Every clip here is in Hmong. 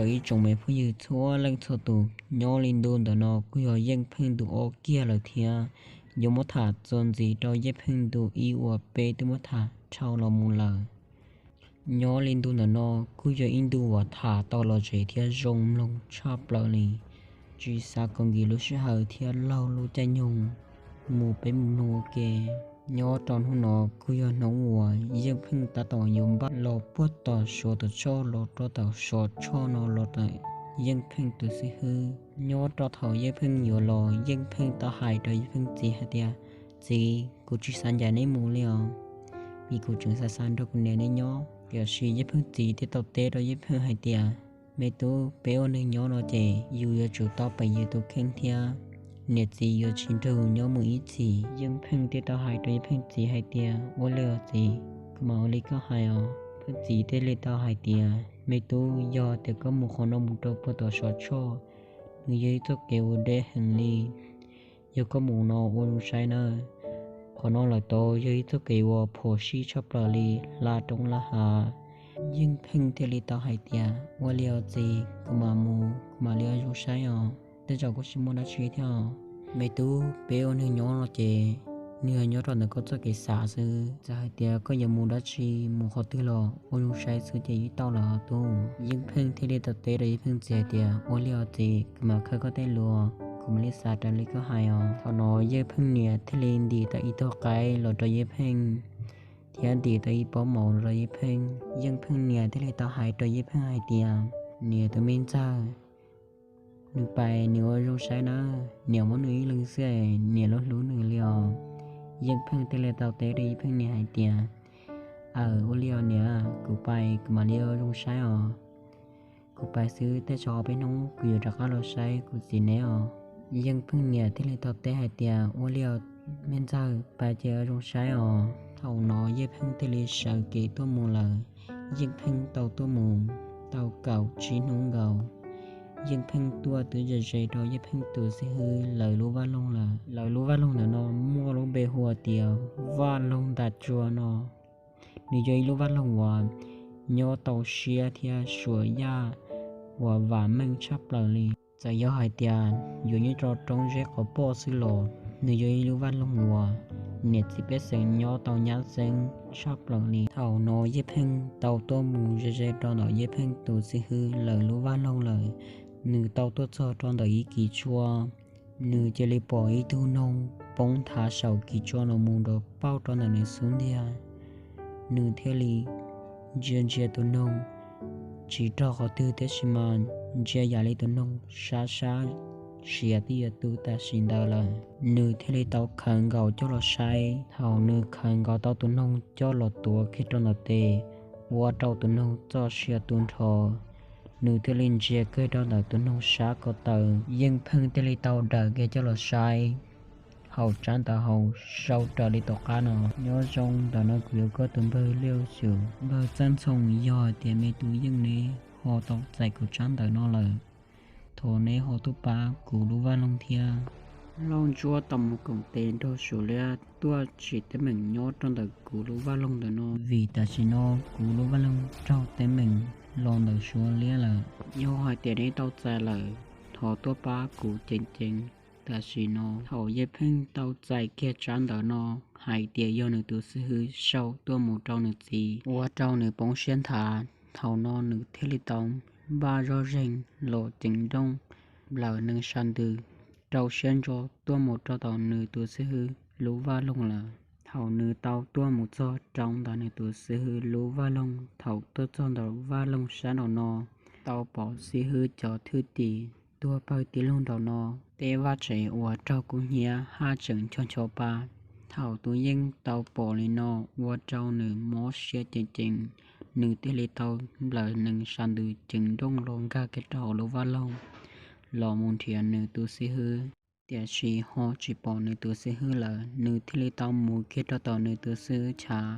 Ib tsoom me phooj ywg txhua leej txhua tus, nyob li ntu ntawm no kuj yog Yeej Pheej ntu ob kiag lawm thiab. Yuav muab tham txuas ntxiv rau Yeej Pheej ntu ib uas peb twb muab tham dhau los mus lawm. Nyob li ntu ntawm no kuj yog ib ntu uas tham tau los zem thiab zoo mloog tshaj plaws li, tsis xav kom nkim lub sij hawm thiab laug lub caij nyoog. Mus peb mus mloog ua ke. Nyob rau hnub no kuj yog hnub uas Yeej Pheej tab tom yuav npaj los puag tom Suav tom tshoj los rau tom Suav tshoj no los ntawm Yeej Pheej tus xib hwb. Nyob rau thaum Yeej Pheej yuav los, Yeej Pheej tau hais rau Yeej Pheej txiv hais tias, Txiv, kuv tsis xav ncaim neb mus li os, vim kuv tseem xav xav nrog kuv niam neb nyob. Tiam sis Yeej Pheej txiv thiaj tau teb rau Yeej Pheej hais tias, Me tub, peb ua neeg nyob no ces yus yuav tsum tau pem yus tus kheej thiab. Niam txiv yuav tsis nrug nyob mus ib txhis. Yeej Pheej thiaj tau hais rau Yeej Pheej txiv hais tias, Ua li os txiv, kuv mam ua li koj hais os. Pheej txiv thiaj li tau hais tias, Me tub, yog tias koj mus qhov no mus rau puag tom Suav tshoj, nws yog ib txoj kev uas deb heev li. Yog koj mus no ua zoo saib nawb, qhov no lawm tau yog ib txoj kev uas phom sij tshaj plaws li, hla roob hla hav. Yeej Pheej thiaj li tau hais tias, Ua li os txiv, kuv mam mus, kuv mam li ua zoo saib os, tej zaum kuj tsis muaj dab tsi thiab os. Me tub, peb ua neeg nyob no ces nws yog nyob rau ntawm koj txoj kev xav xwb. Txawm hais tias koj yuav mus dab tsi, mus qhov twg los ua zoo saib xwb ces yeej tau lawm tub. Yeej Pheej thiaj li tau teb rau Yeej Pheej txiv hais tias, Ua li os txiv, kuv mam khawb koj tej lus, kuv mam li xav raws li koj hais os. Thaum no Yeej Pheej niam thiaj li ntim tau ib tug qaib los rau Yeej Pheej, thiab ntim tau ib pob mov los rau Yeej Pheej. Yeej Pheej niam thiaj li tau hais rau Yeej Pheej hais tias, Niam tus me ntxawg, nws pais nws ua zoo saib nawb, niam muab nws ib leeg xwb, niam lub hlub nws li os. Yeej Pheej thiaj li tau teb rau Yeej Pheej niam hais tias, Aws, ua li os niam, kuv pais kuv mam li ua zoo saib os. Kuv pais xwb, tej zaum ob peb hnub kuv yuav rov qab los saib kuv txiv neb os. Yeej Pheej niam thiaj li tau teb hais tias, Ua li os me ntxawg, pais ces ua zoo saib os. Thaum no Yeej Pheej thiaj li sawv kev tuaj mus lawm. Yeej Pheej tau tuaj mus tau kaum tsib hnub nkaus, Yeej Pheej tuaj twb ze ze rau Yeej Pheej tus xib hwb lawv lub vaj loog lawm. Lawv lub vaj loog ntawm no muaj lub npe hu tias vaj loog ntas tsua no. Nws yog ib lub vaj loog uas nyob tau siab thiab suam yaj uas vam meej tshaj plaws li. Txawm yog hais tias yuav nyob rau roob zeb quav poj xwb los nws yog ib lub vaj loog uas niam txiv pej xeem nyob tau nyab xeeb tshaj plaws li. Thaum no Yeej Pheej tau tuaj mus ze ze rau ntawm Yeej Pheej tus xib hwb lawv lub vaj loog lawm. Nws tau tuaj txog rau ntawm ib kis tsua, nws cia li pom ib tug noog poob nthav saum kis tsua los mus nrov pauj rau ntawm nws xub ntiag. Nws thiaj li ntsia ntsia tus noog, tsis raug qhov twg tab sis mas ntsia yam li tus noog sab sab siav twb yuav tu tam sim ntawd lawm. Nws thiaj li tau khawv nkaus coj los saib. Thaum nws khawv nkaus tau tus noog coj los tuav kiag rau ntawm tes, ua rau tus noog txoj sia tu nrho. Nws thiaj li ntsia kiag rau ntawm tus noog sab ko taw. Yeej Pheej thiaj li tau daws kiag coj los saib hauv tsab ntawv hauv sau raws li tom qab no. Nyob zoo, ntawm no kuv yuav koj tus npawg Liaj Xyum, npawg Txawj Ntxhoo, yog hais tias me tub Yeej neb ho tau txais kuv tsab ntawv no lawm, thov neb ho tuaj pab kuv lub vaj loog thiab. Lauj Ntsuab tau mus koom tes nrog Suav Liab tuaj tsim teeb meem nyob rau ntawm kuv lub vaj loog ntawm no, vim tam sim no kuv lub vaj loog raug teeb meem los ntawm Suav Liab lawm. Yog hais tias neb tau txais lawm, thov tuaj pab kuv ceev ceev tam sim no. Thaum Yeej Pheej tau txais kiag tsab ntawv no hais tias yog nws tus xib hwb sau tuaj mus rau nws txiv, ua rau nws poob siab nthav. Thaum no nws thiaj li tau npaj zoj zeeg los ceev nrooj nplawm nees sa ntws, rau siab ntso tuaj mus rau tom nws tus xib hwb lub vaj loog lawm. Thaum nws tau tuaj mus txog rau ntawm nws tus xib hwb lub vaj loog, thaum tuaj txog ntawm vaj loog sab nraum no, tau pom xib hwb cov thwj tim tuag pawg tib lug nraum no. Tej vaj tsev uas raug kub hnyiab haj tseem ncho ncho pa. Thaum tus Yeej tau pom li no, ua rau nws mob siab ceev ceev, nws thiaj li tau nplawm nees sa ntws ceev nrooj los nkag kiag rau hauv lub vaj loog los mus nrhiav nws tus xib hwb. Tiam sis ho tsis pom nws tus xib hwb lawm, nws thiaj li tau mus kiag rau tom nws tus xib hwb chav,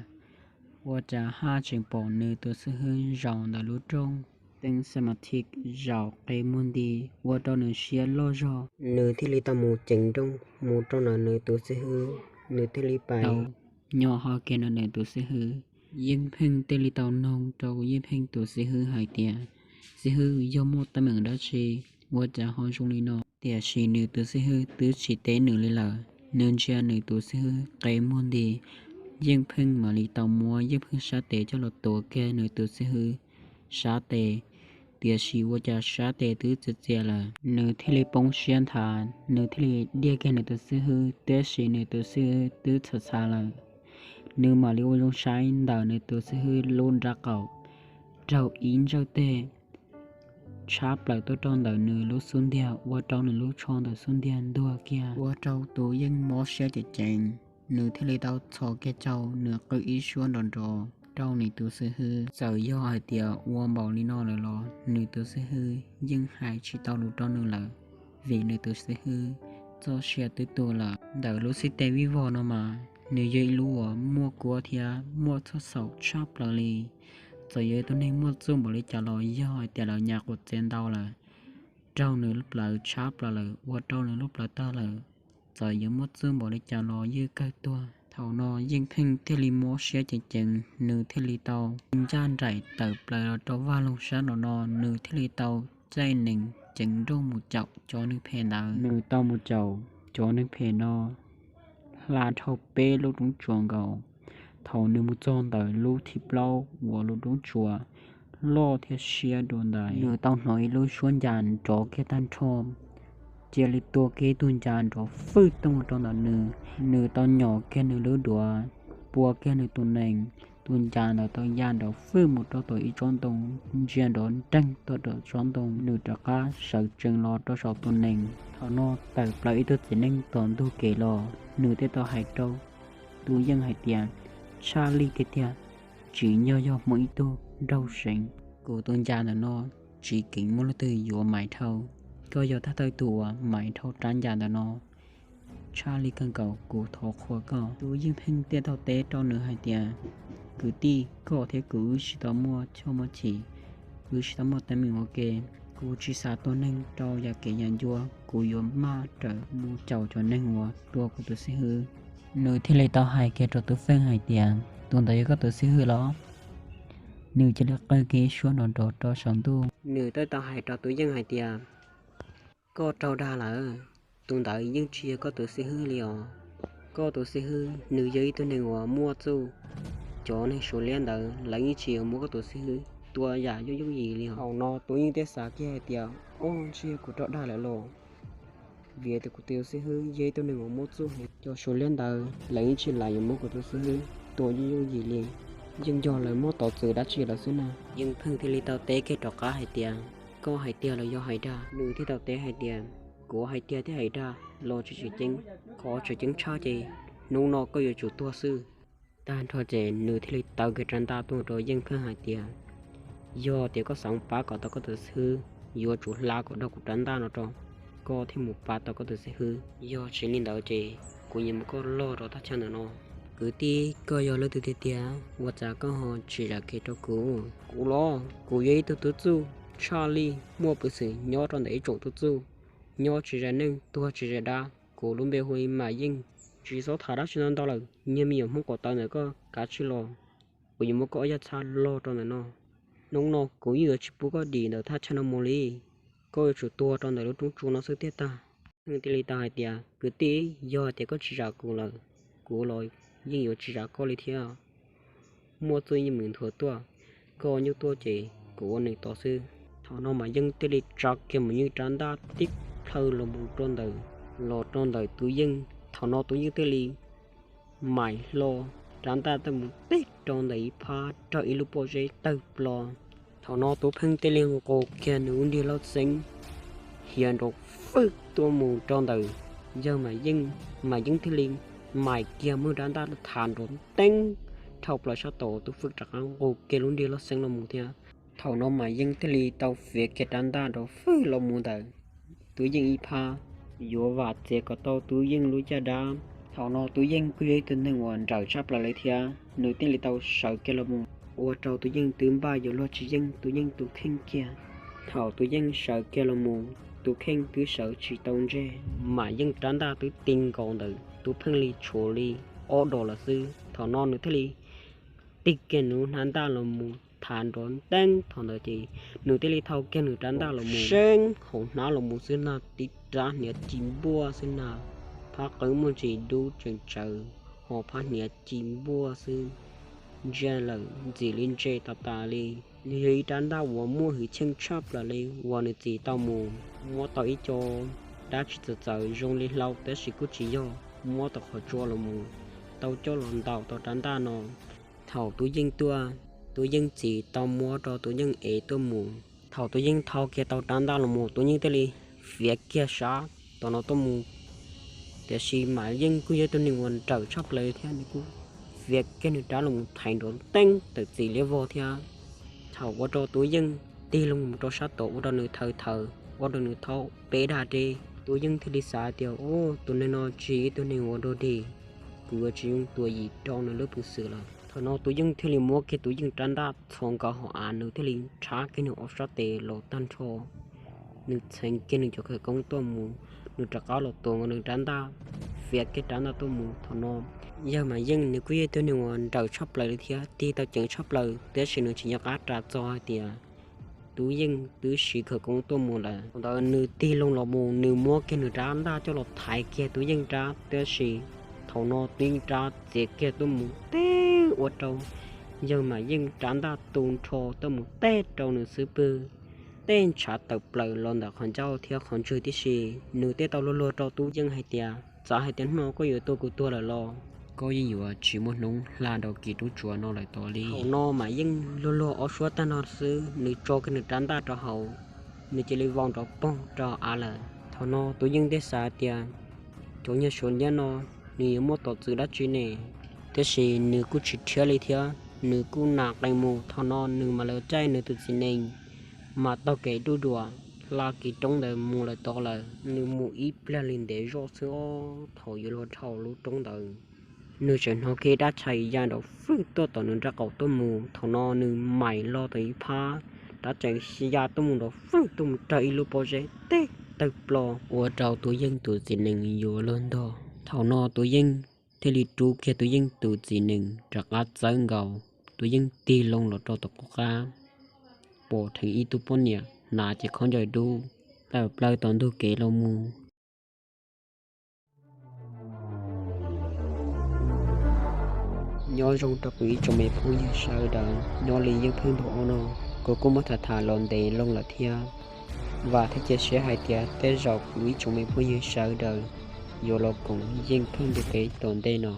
ua cas haj tseem pom nws tus xib hwb zaum ntawm lub rooj teeb xematic zaum qe muag nti, ua rau nws siab loj zog. Nws thiaj li tau mus ceev nrooj mus rau ntawm nws tus xib hwb, nws thiaj li pais nyo ho kiag ntawm nws tus xib hwb. Yeej Pheej thiaj li tau noog rau Yeej Pheej tus xib hwb hais tias, Xib hwb yog muaj teeb meem dab tsi ua cas ho zoo li no? Tiam sis nws tus xib hwb twb tsis teb nws li lawm. Nws ntsia nws tus xib hwb qe muag nti, Yeej Pheej mam li tau muab Yeej Pheej sab tes coj los tuav kiag nws tus xib hwb sab tes. Tiam sis ua cas sab tes twb txias txias lawm, nws thiaj li poob siab nthav, nws thiaj li diaj kiag nws tus xib hwb, tiam sis nws tus xib hwb twb txhav txhav lawm. Nws mam li ua zoo saib ntawm nws tus xib hwb lub nraub qaum, raug ib ntsawj teg tshab plaws tuaj rau ntawm nws lub xub ntiag, ua rau nws lub tsho ntawm xub ntiag ntuag kiag, ua rau tus Yeej mob siab ceev ceev. Nws thiaj li tau txhos kiag rau nws qw ib suab nrov nrov rau nws tus xib hwb. Txawm yog hais tias ua npaum li no lawm los nws tus xib hwb yeej hais tsis tau lus rau nws lawm, vim nws tus xib hwb txoj sia twb tuag lawm. Ntawm lub xib teg vij vog no mas nws yog ib lub uas muaj kuab thiab muaj txoj xaum tshaj plaws li. Txawm yog ib tug neeg muaj txuj npaum li cas los yog hais tias lawv nyas quav txiav ntau lawm, raug nws lub plawv tshab plaws lawm, ua rau nws lub plawv tawg lawm, txawm yuav muaj txuj npaum li cas los yeej kawg tuag. Thaum no Yeej Pheej thiaj li mob siab ceev ceev, nws thiaj li tau ncaj nraim tawm plaws los rau vaj loog sab nraum no, nws thiaj li tau caij nees ceev nrooj mus caum cov neeg phem ntawd. Nws tau mus caum cov neeg phem no hla dhau peb lub roob tsuas nkaus. Thaum nws mus txog ntawm lub thib plaub uas lub roob tsuas loj thiab siab dua ntawd, nws tau hnov ib lub suab ncas nrov kiag tag nrho, cia li tua kiag ib tug ncas nrov fwj tooj los rau ntawm nws. Nws tau nyom kiag nws lub duav, pua kiag nws tus nees, tus ncas ntawd tau ya nrov fwj mus rau tom ib tsob ntoo, ntsia nrov nreeg tuaj tom tsob ntoo, nws rov qab sawv tsees los rau saum tus nees. Thaum no tawm plaws ib tug txiv neej tom ntug kev los, nws thiaj tau hais rau Tub Yeej hais tias, tshaj lij tiag tiag, tsim nyog yog muaj ib tug nraug seev. Kuv tus ncas ntawm no tsis keev muaj leej twg yuav mais dhau, koj yog thawj thawj tus uas mais dhau rab ncas ntawm no, tshaj lij kawg nkaus, kuv thov qhuas koj. Tub Yeej Pheej thiaj tau teb rau nws hais tias, kwv tij, koj thiab kuv wb tsis tau muaj choj muaj chim, wb tsis tau muaj teeb meem ua ke, kuv tsis xav tua neeg rau yam kev yam ncua, kuv yuav maj rawm mus caum cov neeg uas tua kuv tus xib hwb. Nws thiaj li tau hais kiag rau Tub Feej hais tias, tus ntawd yog koj tus xib hwb los? Nws cia li qw kiag ib suab nrov nrov rau saum ntuj, nws thiaj tau hais rau Tub Yeej hais tias, koj raug dag lawm, tus ntawd yeej tsis yog koj tus xib hwb li os. Koj tus xib hwb nws yog ib tug neeg uas muaj txuj, cov neeg Suav liab ntawd lawv yeej tsis yuav muab koj tus xib hwb tua yam yooj yooj yim li os. Thaum no Tub Yeej thiaj xav kiag hais tias, o, ntshe yog kuv raug dag lawm los, vim tias kuv tus xib hwb yog ib tug neeg uas muaj txuj heev, cov Suav liab ntawd lawv yeej tsis lam yuav muab kuv tus xib hwb tua yooj yooj yim li, yeej yog lawv muaj tov txwv dab tsi lawm xwb na. Yeej Pheej thiaj li tau teb kiag rov qab hais tias, koj hais tiag los yog hais dag? Nws thiaj tau teb hais tias, kuv hais tiag thiab hais dag los tsis tseem ceeb, qhov tseem ceeb tshaj ces hnub no koj yuav tsum tuag xwb. Tag nrho ces nws thiaj li taw kiag rab ntaj tuaj rau Yeej Pheej hais tias, yog tias koj xav mus pab kom tau koj tus xib hwb, yuav tsum hla kom dhau kuv rab ntaj no rau, koj thiaj mus pab tau koj tus xib hwb, yog tsis li ntawd ces kuv yuav muab koj log rau thaj chaw ntawm no. Kwv tij, koj yog leej twg tiag tiag, ua cas koj ho tsis zam kev rau kuv? Kuv los kuv yog ib tug tub txuj tshaj lij muaj peev xwm nyob rau ntawm ib tsoom tub txuj, nyob tsis zais neeg tuag tsis zais dab. Kuv lub npe hu li Mas Yeej. Tsis txhob tham dab tsi ntau ntau lawm, niag me nyuam Hmoob qaum taw ntawm koj kav tsij los, kuv yuav muab koj ob yaj txha log rau ntawm no. Hnub no kuv yeej yuav tsis pub koj dim ntawm thaj chaw no mus li, koj yuav tsum tuag rau ntawm lub roob tsua no xwb thiaj tag. Yeej thiaj li tau hais tias, kwv tij, yog hais tias koj tsis zam kuv lawm, kuv los yeej yuav tsis zam koj li thiab. Muaj txuj yeej meem nthuav tuaj, koj nyuj tuaj ces kuv ua nws tod xwb. Thaum no Mas Yeej thiaj li tsa kiag Mas Yeej rab ntaj tib plhaw los mus rau ntawm, los rau ntawm Tub Yeej. Thaum no Tub Yeej thiaj li maim hlo rab ntaj tuaj mus teg rau ntawm ib phab raug ib lub pob zeb tawg plo. Thaum no Tub Pheej thiaj li nqus kiag nws lub nrig lauj xeeb hiav nrov fwj tuaj mus rau ntawm yawg Mas Yeej. Mas Yeej thiaj li maim kiag muab rab ntaj tham nrov nteeb dhau plaws sab tod, Tub Pheej rov qab nqus kiag lub nrig lauj xeeb los mus thiab. Thaum no Mas Yeej thiaj li tau fiav kiag rab ntaj nrov fwj los mus ntawm Tub Yeej ib phab, yuav vam txiav kom tau Tub Yeej lub caj dab. Thaum no Tub Yeej kuj yog ib tug neeg uas nrawm tshaj plaws li thiab, nws thiaj li tau sawv kiag los mus, ua rau Tub Yeej twb npaj yuav luag tsis yeej Tub Yeej tus kheej kiag. Thaum Tub Yeej sawv kiag los mus, tus kheej twb sawv tsis tau ntseg, Mas Yeej rab ntaj twb ti nkaus ntawm Tub Pheej li tshuav li ob dos lawm xwb. Thaum no nws thiaj li tig kiag nws lub hnab ntaj los mus thav nrov nteeb. Thaum ntawd ces nws thiaj li thau kiag nws rab ntaj los mus seeb hauv hnab los mus xwb na, tib rab hniav ci npuaj xwb na, phab qwb muaj ntsis dub tseem tsawv, ho phab hniav ci npuaj xwb, ntsia lawm ntxim li ntse tas tas li. Nws yog ib rab ntaj uas muaj hwj chim tshaj plaws li uas nws txiv tau mus muab tau ib co dab tsi txawv txawv zoo li hlau tab sis kuj tsis yog, muab tau qhov tsua los mus tau coj los ntaus tau rab ntaj no. Thaum Tub Yeej tuaj, Tub Yeej txiv tau muab rau Tub Yeej ev tuaj mus. Thaum Tub Yeej thau kiag tau rab ntaj los mus, Tub Yeej thiaj li fiav kiag sab tom no tuaj mus. Tiam sis Mas Yeej kuj yog ib tug neeg uas nrawm tshaj plaws thiab, nws kuj fiav kiag nws rab los mus thaiv nrov nteeb tawm txim liab vog thiab. Thaum ua rau Tub Yeej tig loo mus rau sab tod ua rau nws thaw thaw, ua rau nws thaub peb dag deb. Tub Yeej thiaj li xav tias, Ub, tus neeg no tsis yog ib tug neeg uas dog dig, kuv yuav tsis zoo tuam yim rau nws lub peev xwm lawm. Thaum no Tub Yeej thiaj li muab kiag Tub Yeej rab ntaj txhos nkaus hauv av, nws thiaj li rhab kiag nws ob sab tes los tag nrho. Nws txheev kiag nws cov khawv koob tuaj mus, nws rov qab los tuav nkaus nws rab ntaj, fiav kiag rab ntaj tuaj mus. Thaum no yawg Mas Yeej nws kuj yog ib tug neeg uas nrawm tshaj plaws li thiab tig tau ceev tshaj plaws, tiam sis nws tsis nco qab ras txog hais tias Tub Yeej twb siv khawv koob tuaj mus lawm. Thaum ntawd nws tig loo los mus, nws muab kiag nws rab ntaj coj los thaiv kiag Tub Yeej rab, tiam sis thaum no Tub Yeej rab txiav kiag tuaj mus teb ua rau yawg Mas Yeej rab ntaj tu nrho tuaj mus teb rau nws xub pwg, teb ntshav tawm plaws los ntawm qhov ncauj thiab qhov ntswg tib si. Nws thiaj tau luag luag rau Tub Yeej hais tias, Txawm hais tias hnub no koj yuav tua kuv tuag lawm los koj yeej yuav tsis muaj hnub hla rau kis rub tsuas no lawm tod li. Thaum no Mas Yeej luag luag ob suab tag no xwb, nws tso kiag nws rab ntaj rau hauv, nws cia li vau nrov poog rau av lawm. Thaum no Tub Yeej thiaj xav tias, Cov nyuag suav liab no, nws yuav muaj tom txwv dab tsi ne? Tiam sis nws kuj tsis rhiab li thiab, nws kuj nas qees mus. Thaum no nws mam li caij nws tus txiv nees mas taug kev duj duas hla kis roob ntawd mus lawm tod lawm. Nws mus ib pliag li ntev zoj xwb, thaum yuav luag dhau lub roob ntawd, nws tseem hnov kiag dab tshais ya nrov fwj tuaj tom nws nraub qaum tuaj mus. Thaum no nws maim los tau ib phab, dab tshais ya tuaj mus nrov fwj tuaj mus raug ib lub pob zeb teb tawg plho, ua rau Tub Yeej tus txiv nees yuav luag ntog. Thaum no Tub Yeej thiaj li rub kiag Tub Yeej tus txiv nees rov qab txawb nkaus, Tub Yeej tig loo los rau tom qub qab, pom dheev ib tug poj niam hnav cev khaub ncaws dub tawm plaws tom ntug kev los mus. Nyob zoo rau kuv ib tsoom me phooj ywg sawv daws, nyob li yeej pheej npawg ob no, kuv kuj muab tham tham los ntev loo lawm thiab. Vam thiab cia siab hais tias tej zaum kuv ib tsoom me phooj ywg sawv daws yuav los koom yeej pheej ntu kev tom ntej no.